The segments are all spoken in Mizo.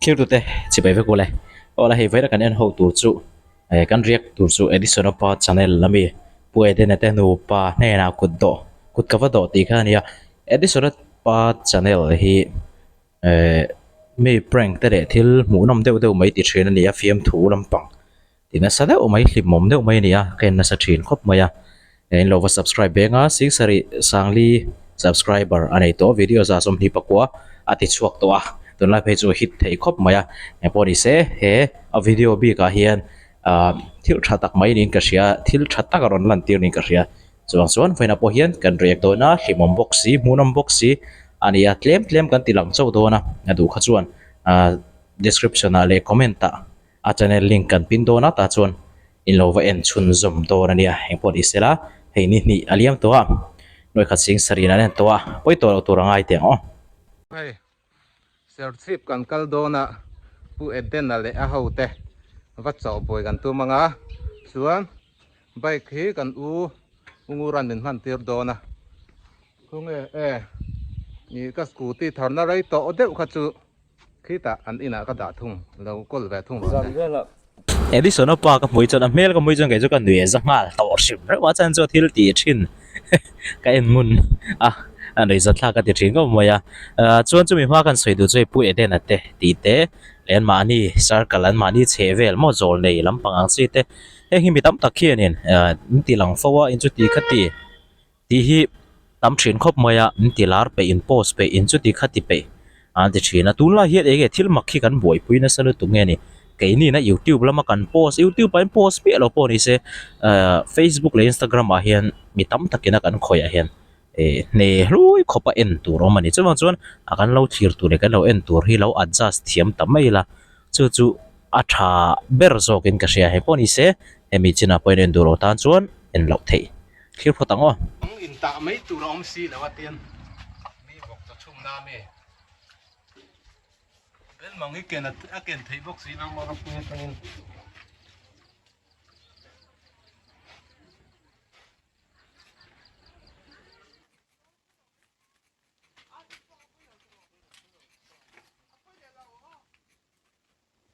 Thirtute chibai vek ule. Aw la hei vawiin a kan en ho tur chu eh kan riak tur chu Edison a pa channel ami Pu Edena te nupa hnenah kut dawh kut ka va dawh tih kha a nia. Edison a pa channel hi eh mi prank te leh thil hmuhnawm deuh deuh mai ti thin a ni a fiamthu lampang. Ti nasa deuh mai hlimawm deuh mai a ni a, ka en nasa thin khawp mai a, in lo va subscribe beng a, Singsarih Sangli subscriber a nei tawh video za 24 a ti chhuak tawh a, tunlai phei chu a hit thei khawp mai a, engpawh ni se he a video bik ah hian ah thil tha tak mai niin ka hria, thil tha tak a rawn lan tir niin ka hria, chuvang chuan vawiinah pawh hian kan react dawn a, hlimawm bawk si, hmuhnawm bawk si a ni a, tlem tlem kan ti lang chauh dawn a, a duh kha chuan ah description ah leh comment ah. A channel link kan pin dawn a tah chuan in lo va en chhunzawm dawn a nia engpawh ni sela hei ni hnih a liam tawh a nuai khat sing sarih an en tawh a pawi tawh loh tur a ngai teh ang aw. Hei Serchhip kan kal dawn a Pu Edena leh a ho te va chawh buai kan tum ang a chuan bike hi kan u U Nguran min hman tir dawn a khawnge e ih ka scooty tharna rei tawh deuh kha chu. Khitah an inah ka dah thung, lo kawl ve thung rawh se. Edison-a pa ka hmui chuan a hmel ka hmui chuan kei chu ka nuih za nghal tawh hrim reuh a chuan chu thil tih thin ka en ngun a a nuih za thlak ka ti thin khawp mai a chuan chumi hma kan sawi duh chu hei Pu Edena te tih te leh an mahni circle an mahni chheh vel maw zawl nei lampang ang chi te heng hi mi tam tak hianin min ti lang fo a inchuti khati. Tih hi tam thin khawp mai a, min ti lar peih in post peih in chuti kha ti peih an ti thin a, tunlai hian enge thil mak hi kan buaipui nasa lutuk nge ni, keini na youtube lama kan post youtube ah hian post miah lo pawh ni se ahh facebook leh instagram ah hian mi tam takin a kan khawih ah hian eh hne hlui khawp a en tur a awm a ni chuvang chuan a kan lo thlir tur leh kan lo en tur hi lo adjust thiam ta mai ila chu chu a tha ber zawkin ka hria hei pawh ni se hemi chinah pawh in en duh lo tan chuan en loh theih. Thlir phawt ang aw. Ang in tah mai tur a awm si lo a tin mi vawk chaw chhum na mi bel mang hi ken a ken theih bawk si lo maw ropui atangin.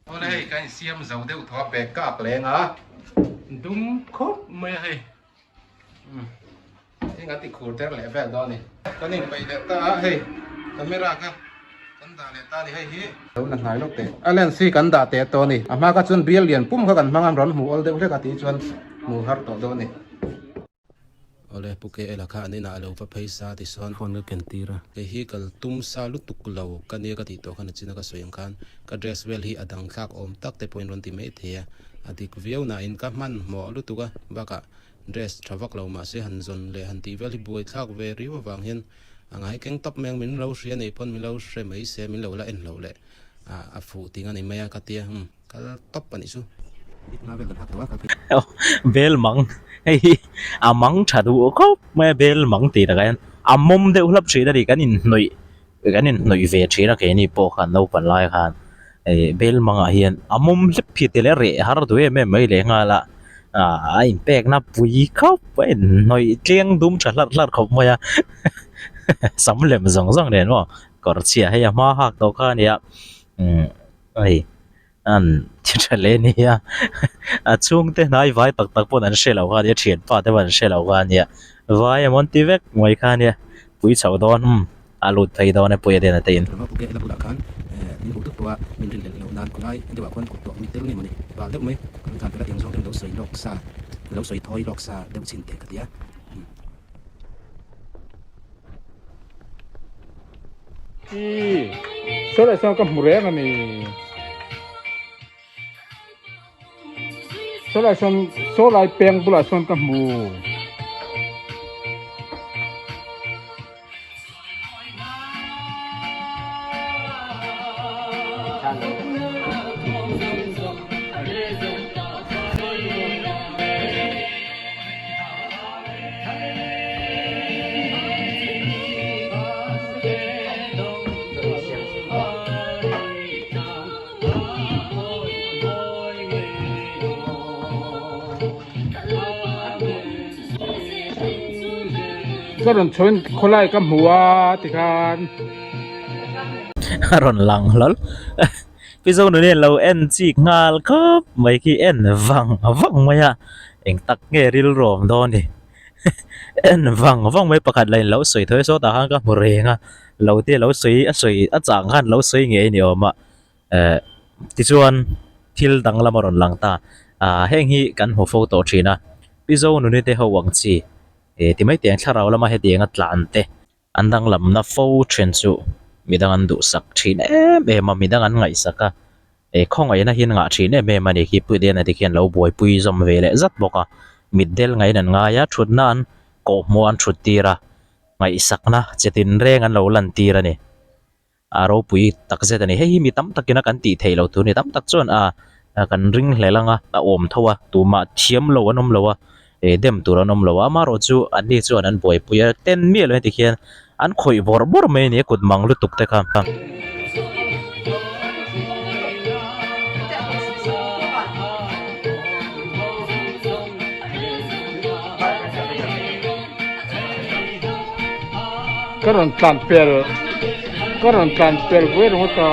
Awle hei kan insiam zo deuh tawh a bag ka ak leng a dum khawp mai a hei heng an ti khur der leh vel dawn a ni kan inpeih leh ta a hei camera kha kan dah leh ta a ni hei hi lo la hnai lawk teh a lens hi kan dah teh tawh a ni a hma kha chuan bial lian pum kha kan hmang a rawn hmuh awl deuh hlek a tih chuan hmuh har tawh dawn a ni. Awle Pu KL a kha an inah a lo va phei sa ti sawn phone ka ken tir a. Kei hi kal tum sa lutuk lo ka nia ka tih tawh khan a china ka sawi ang khan ka dress vel hi a dang thlak awm tak te pawhin rawn ti mai thei a, a dik viau nain ka hmanhmawh lutuk a, bakah dress tha vak lo mahse han zawn leh han tih vel hi buai thlak ve riau avang hian a ngai keng tawp mai ang min lo hria nei pawn min lo hre mai se min lo la en loh leh a fuh ting a ni mai a ka tia umm. Kal tawp a nih chu. Bel mang hei hi a mang tha duh khawp mai a bel mang tih takah hian a mawm deuh hlap thin a ni kan inhnawih kan inhnawih ve thin a keini pawh khan naupang lai khan ih bel mangah hian a mawm hlep hi tel a reh har duh em em mai leh nghal a ah a inpekna pui khawp a inhnawih tliang dum tha hlarh hlarh khawp mai a sam lem zawng zawng nen maw kawr chhia hei a hma hak tawh kha a nia umm. Hei an thi tha hle ania a chhungte hnai vai tak tak pawn an hre lo kha ania thianpa te pawh an hre lo kha ania vai emaw an ti vek mai kha ania pui chhoh dawn umm a lut phei dawn e puia den a te in. I saw leh saw ka hmu reng a ni. Saw lai sawn saw lai peng bulah sawn ka hmu. Ka rawn chhawn khawlai ka hmu a tikhan. A rawn lang hlawl. Pi Zonuni an lo en chik nghal khawp mai khi en vang vang mai a eng tak nge rilru awm dawn ni en vang vang mai pakhat lah in lo sawi thawi sawtah khan ka hmu reng a lo te lo sawi a sawi a chang khan lo sawi ngei ni awm a eh tichuan thil danglam a rawn lang ta ah heng hi kan hmu fo tawh thin a Pi Zonuni te ho ang chi eh ti mai teh ang thlarau lama hetiang a tlan te. An danglamna fo then chu midang an duhsak thin em em a, midang an ngaihsak a, eh khawngaihna hi an ngah thin em em a ni khi Puidiana te khian lo buaipui zawm ve leh zat bawk a, mitdel ngaiin an ngai a, thutna an kawhhmuh an thut tir a, ngaihsakna che tinreng an lo lan tir a ni. A ropui tak zet a ni. Hei hi mi tam takin a kan tih theih loh tur a ni. Tam tak chuan a kan ring hlel ang a, a awm tho a, tumah thiam lo an awm lo a, eh dem tur an awm lo a. Amaherawh chu anni chuan an buaipui a, ten miah lo heti khian an khawih bawrh bawrh mai a ni a kut mang lutuk te kha. Ka rawn tlan pel ka rawn tlan pel buai ringawt a.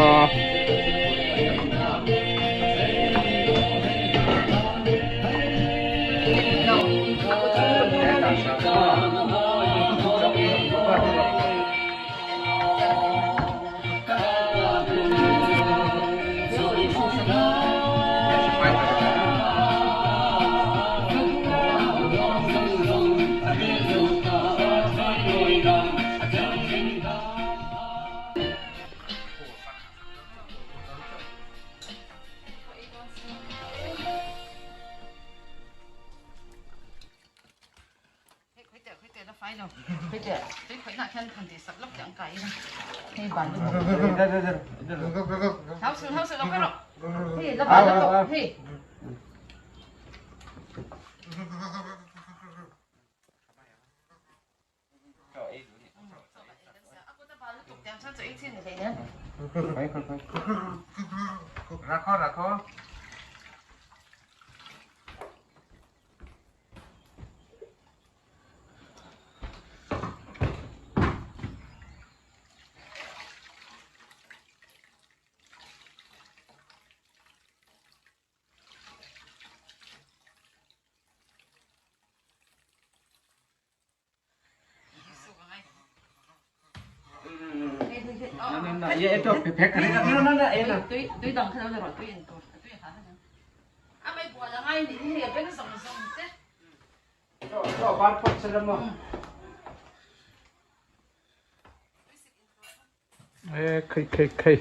E khei khei khei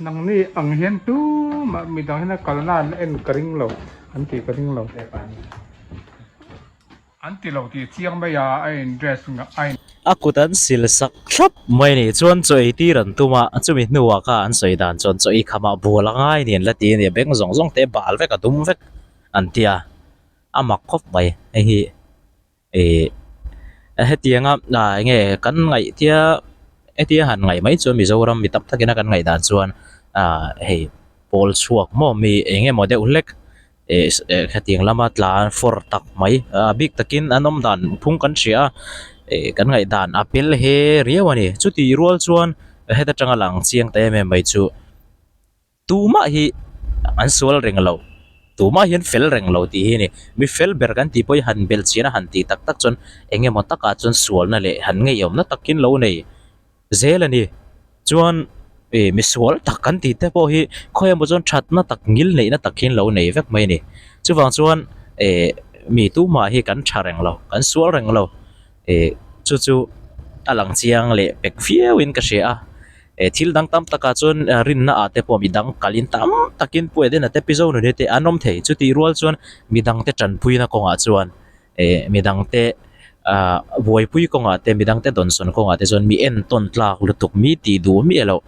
nangni ang hian tumah midang hian a kalna an en ka ring lo an tih ka ring lo an ti lo tih chiang mai a a in dress a in. A kut an sil sak thlap mai a ni chuan chaw ei tir an tum a chumi hnuah kha an sawi dan chuan chaw ei khamah bual a ngai ni an la ti a ni a beng zawng zawng te bal vek a dum vek an ti a a mak khawp mai hei hi. Ih hetianga ah eng nge kan ngaih tia hetia han ngaih mai chuan Mizoram mi tam takin a kan ngaih dan chuan ah hei pawl chhuak maw mi eng emaw deuh hlek ih hetiang lama tlan fawr tak mai a bik takin an awm dan phung kan hria a ih kan ngaih dan a pel he riau a ni chutih rual chuan heta tanga lang chiang ta em em mai chu. Tumah hi an sual reng lo, tumah hi an fel reng lo tih hi a ni. Mi fel ber kan tih pawh hi han belh chian a han tih tak tak chuan eng emaw takah chuan sualna leh han ngeiawmna takin lo nei zel a ni. Chuan ih mi sual tak kan tih te pawh hi khawi emaw chuan thatna tak ngil neihna tak hian lo nei vek mai a ni. Chuvang chuan ih mi tumah hi kan tha reng lo, kan sual reng lo ih chu chu a lang chiang leh pek viauin ka hria a. Eh thil dang tam takah chuan rinna ah te pawh midang kalin tam takin Pu Edena te Pi Zonuni te an awm thei. Chutih rual chuan midang te tanpuina kawngah chuan eh midang te ah buaipui kawngah te midang te dawnsawn kawngah te chuan mi entawn tlak lutuk mi tih duh miah loh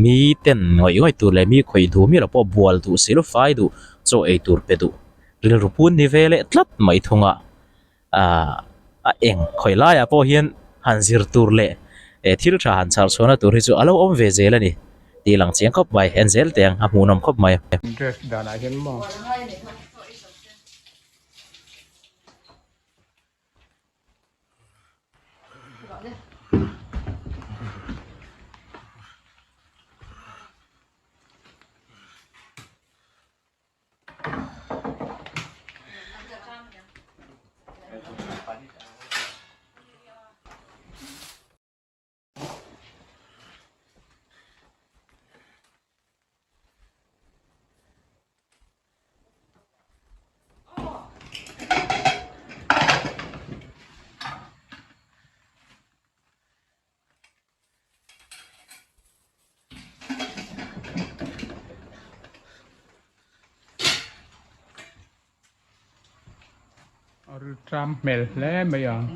mi ten ngawih ngawih tur leh mi khawih duh miah loh pawh bual duh si lo fai duh chaw ei tur pe duh rilru pun ni ve leh tlat mai thung a. Ahh a eng khawi laiah pawh hian han zir tur leh eh thil tha han chhar chhuahna tur hi chu a lo awm ve zel a ni tih lang chiang khawp mai en zel teh ang a hmuhnawm khawp mai. Dress danah hian maw. Rilṭam hmel hle mai ang.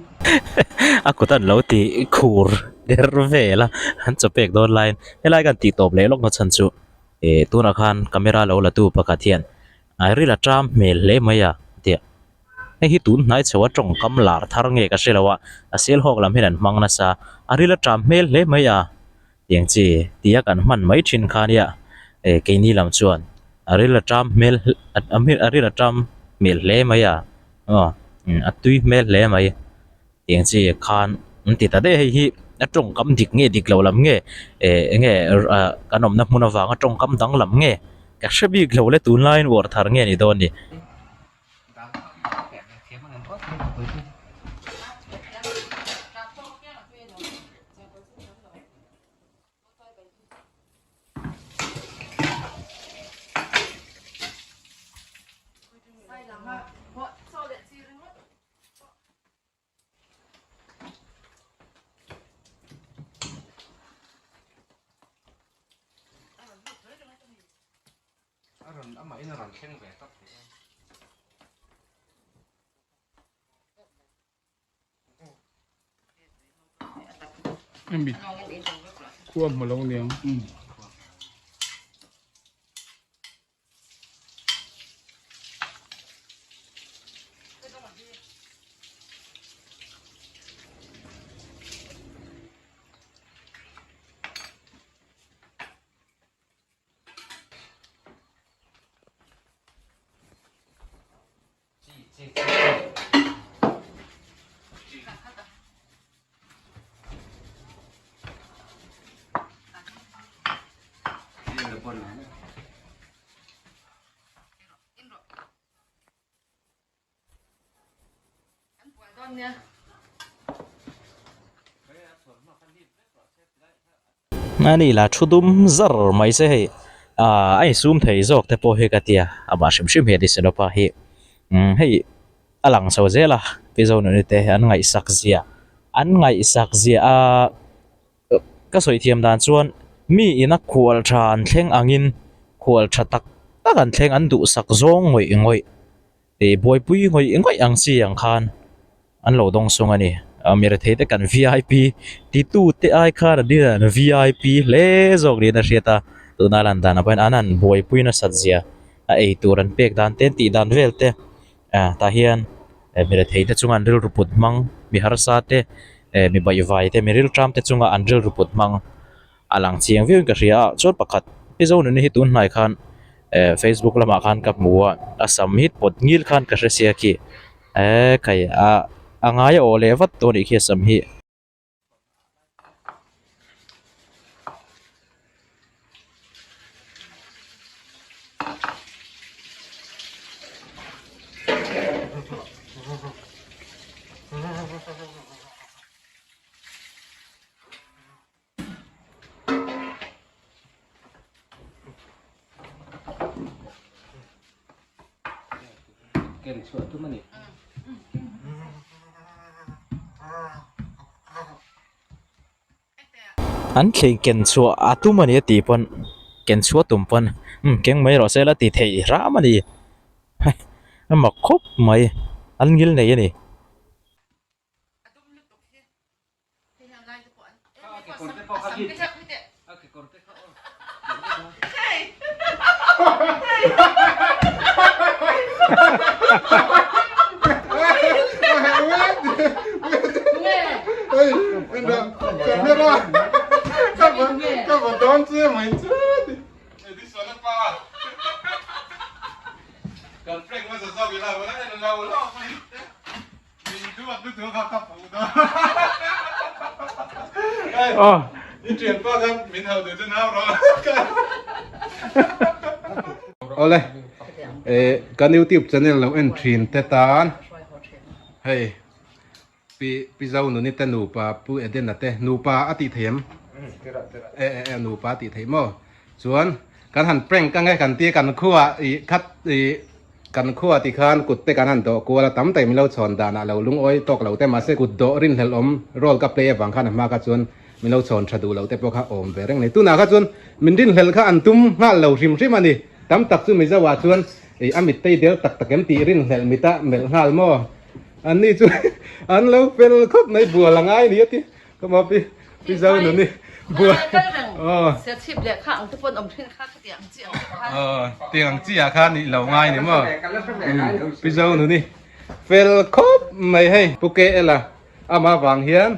A kut an lo ti khur der vel a, an chaw pek dawn laiin helai kan tih tawp leh lawk na chhan chu eh tunah khan camera lo la tu pakhat hian a ril a ṭam hmel hle mai a tia hei hi tun hnai chho a tawngkam lar thar nge ka hre lo a, a sel hawk lam hian an hmang nasa a ril a ṭam hmel hle mai a. Tiang chi tia kan hman mai thin kha nia eh keini lam chuan a ril a ṭam hmel a ril a ṭam hmel hle mai a aw a tui hmel hle mai tiang chi khan an ti ta daih a hei hi a tawngkam dik nge dik lo lam nge eh eng nge ah kan awmna hmun avanga tawngkam dang lam nge ka hre bik lo le tunlaiin uar thar nge ni dawn ni. A rawn amahin a rawn thleng ve tawp thei a. Hemi khua hmu lo niang. A ni la thu dum zar mai se hei ah a insum thei zawk te pawh hi ka tia amah hrim hrim hi a ni senopa hi umm hei a lang chho zel a pi zonuni te an ngaihsak zia an ngaihsak zia a ka sawi thiam dan chuan mi ina khual tha an thleng angin khual tha tak tak an thleng an duhsak zawng ngawih ngawih. Ih buaipui ngawih ngawih ang chi ang khan an lo dawng sung a ni. Mi rethei te kan vip ti tu te ai khan an rin an vip hle zawk niin a hriat a, tuna lan dan ah pawhin an han buaipui nasat zia a ei tur an pek dan te an tih dan vel te ah tah hian mi rethei te chunga an rilru put hmang mi harsa te eh mi baihvai te mi rilṭam te chunga an rilru put hmang. A lang chiang viau in ka hria a chuan pakhat Mizo nunna hi tun hnai khan eh facebook lamah khan ka hmu a a sam hi pawt ngil khan ka hre sia khi eh kai a a ngai a aw leh vat tawh a nih khi a sam hi. An thleng ken chhuah a tum a ni a tih pawn ken chhuah tum pawn umm keng mai rawh se la ti theih hram a ni a mak khawp mai an ngil nei a ni. Awle eh kan youtube channel lo en thin te tan hei pi pi zo nuni te nupa pu Edena te nupa a tih thei em e e e nupa a tih thei maw chuan kan han prank ange kan tia kan khua ih khat ih Kan khua ti khan kut te kan han dawh kual a, tam tak min lo chhawn danah lo lungawi tawk lo te mahse kut dawh rinhlelh awm role ka play avang khan a hma kha chuan min lo chhawn tha duh lo te pawh kha awm ve reng a ni. Tunah kha chuan min rinhlelh kha an tum nghal lo hrim hrim a ni. Tam tak chu Mizo ah chuan ih a mittei del tak tak em tih rinhlelh mita melh nghal maw? An ni chu an lo fel khawp mai bual a ngai ni a ti. Ka ma pi pi zo nu ni bual. Aw. Serchhip leh kha ang te pawn awm thin kha khati ang chi ang te kha. Aw tiang ang chi ah khan ih lo ngai ni maw. Pi zo nu ni fel khawp mai hei Pu KL a ama vang hian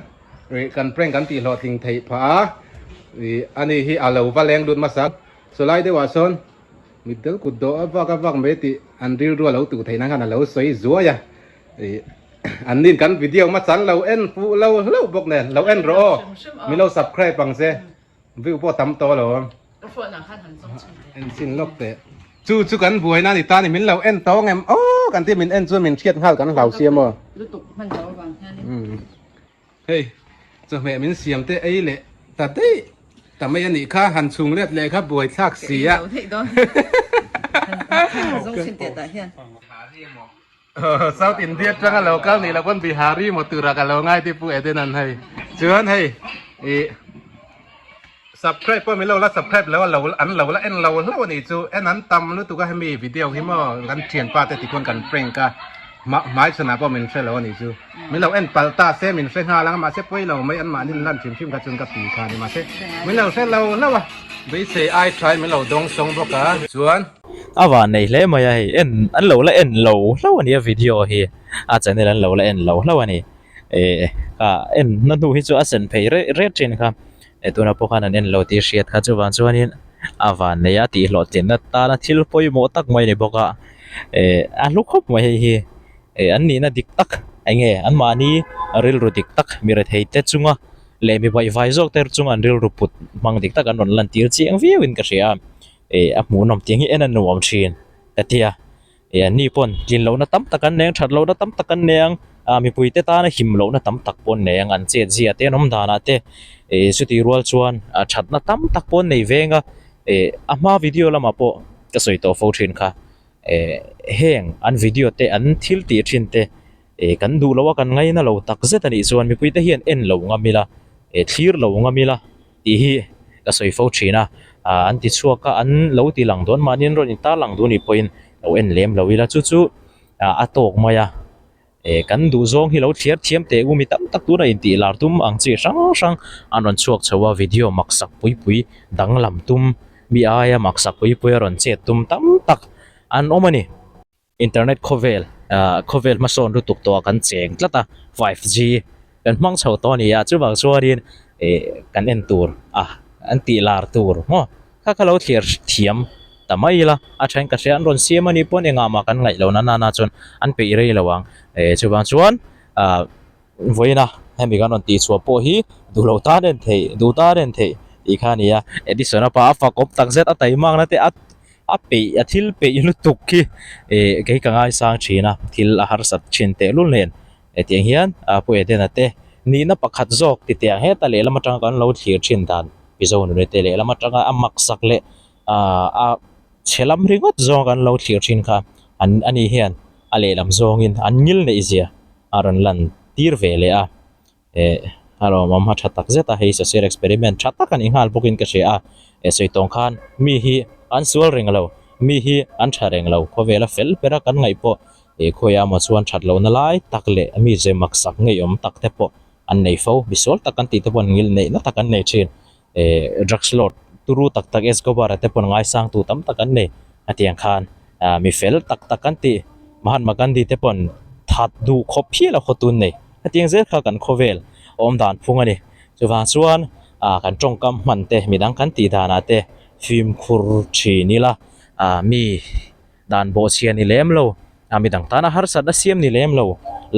kan prank kan tih hlawhtling theih phah a ih ani hi a lo va leng lut hmasa sawlai deuh ah sawn Mitdel kut dawh a vak a vak mai tih an rilru a lo tuh theih nan khan a lo sawi zuai a, ih an nin kan video hmasa an lo en fuh lo hlauh bawk nen lo en rawh aw min lo subscribe ang che view pawh tam tawh lo ang en chin lawk teh chu chu kan buai na ni ta ni min lo en tawh ang em aw kan ti min en chuan min hriat nghal kan hlau sia maw Hei, chawhmeh min siam te ei leh ta daih ta mai a nih kha, han chhung let leh kha buai thlak si a. South India atanga lo kal nih loh pawn Bihari maw tura ka lo ngai ti Pu Eden an hei. Chuan hei ih subscribe pawh min lo la subscribe lo a lo an lo la en lo hlauh a nih chu en an tam lutuk a hemi video hi maw kan thianpa te tikhuan kan prank a hmai chhanah pawh min hre lo a nih chu min lo en palh ta se min hre nghal ang mahse pawi lo mai an mahni lan hrim hrim kha chuan ka ti kha a ni mahse min lo hre lo hlauh a beisei ai tha in min lo dawng sawng bawk a chuan. A van nei hle mai a hei en an lo la en lo hlauh a ni a video hi a channel an lo la en lo hlauh a ni. Eh kha en na hnu hi chu a sen phei reh reh thin kha eh tunah pawh khan an en lo tih hriat kha chuvang chuanin a van nei a tih hlawhtlinna tana thil pawimawh tak mai a ni bawk a eh a hlu khawp mai hei hi eh an nihna dik tak eng nge an mahni rilru dik tak mi rethei te chunga leh mi baihvai zawk te chunga an rilru put hmang dik tak an rawn lan tir chiang viau in ka hria a eh a hmuhnawm tiang hi en a nuam thin ka ti a. Eh an ni pawn tlin lohna tam tak an nei ang, that lohna tam tak an nei ang, ah mipuite tana him lohna tam tak pawh an nei ang, an chet zia te an awm danah te eh chutih rual chuan ah thatna tam tak pawh an nei veng a, eh a hma video lamah pawh ka sawi tawh fo thin kha eh heng an video te an thil tih thin te eh kan duh loh a kan ngaina lo tak zet a nih chuan mipuite hian en lo ngam ila eh thlir lo ngam ila. Tih hi ka sawi fo thin a, ah an ti chhuak a, an lo ti lang dawn mahni an rawn intar lang duh nih pawhin lo en lem lo ila chu chu ah a tawk mai a, eh kan duh zawng hi lo thliar thiam teh u mi tam tak tuna intih lar tum ang chi hrang hrang an rawn chhuak chho a, video maksak pui pui danglam tum mi aia maksak pui pui a rawn chet tum tam tak an awm a ni. Internet khawvel ah khawvel hmasawn lutuk tawh ah kan cheng tlat a 5G kan hmang chho tawh a ni a chuvang chuanin ih kan en tur a an tih lar tur maw kha kha lo thlir thiam ta mai ila a then ka hria an rawn siam a nih pawn engah mah kan ngaih loh na nana chuan an peih rei lo ang eh chuvang chuan ah vawiin a hemi kan rawn tih chhuah pawh hi duh lo tan en theih duh tan en theih tih kha a ni a Edison a pa a fakawm takzet a taimakna te a. A peih a thil peih lutuk khi eh kei ka ngaisang thin a thil a harsat thin tehlul nen hetiang hian a pu Edena te nihna pakhat zawk ti teh ang heta lehlam atanga kan lo thlir thin dan Mizo nunui te lehlam atanga a maksak leh ah a chhe lam ringawt zawng kan lo thlir thin kha an ani hian a lehlam zawngin an ngil neih zia a rawn lan tir ve leh a. Eh a lawmawm a tha tak zet a hei social experiment tha tak a ni nghal bawkin ka hria a eh sawi tawng khan mi hi an sual reng lo mi hi an tha reng lo khawvela fel ber a kan ngaih pawh eh khawiah emaw chuan that lohna lai tak leh mi ze maksak ngeiawm tak te pawh an nei fo misual tak kan tih te pawh an ngil neihna tak an nei thin. Eh drugs lord turu tak tak Escobar a te pawn ngaisang tu tam tak an nei a tiang khan ah mi fel tak tak an tih Mahatma Gandhi te pawn that duh khawp hial a khawtun nei hetiang zel kha kan khawvel awm dan phung a ni chuvang chuan ah kan tawngkam hman te midang kan tih danah te fimkhur thin ila ah mi dan bawhchhia ni lem lo ah midang tana harsatna siam ni lem lo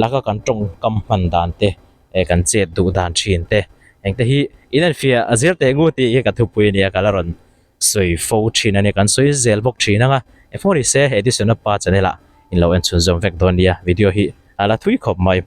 laka kan tawngkam hman dan te. eh kan chet duh dan thin te engte hi in en fiah a zir teh ngu tih hi ka thupui a nia ka la rawn sawi fo thin a nia kan sawi zel bawk thin ang a engpawh ni se Edison-a pa channel ah in lo en chhunzawm vek dawn nia video hi a la thui khawp mai.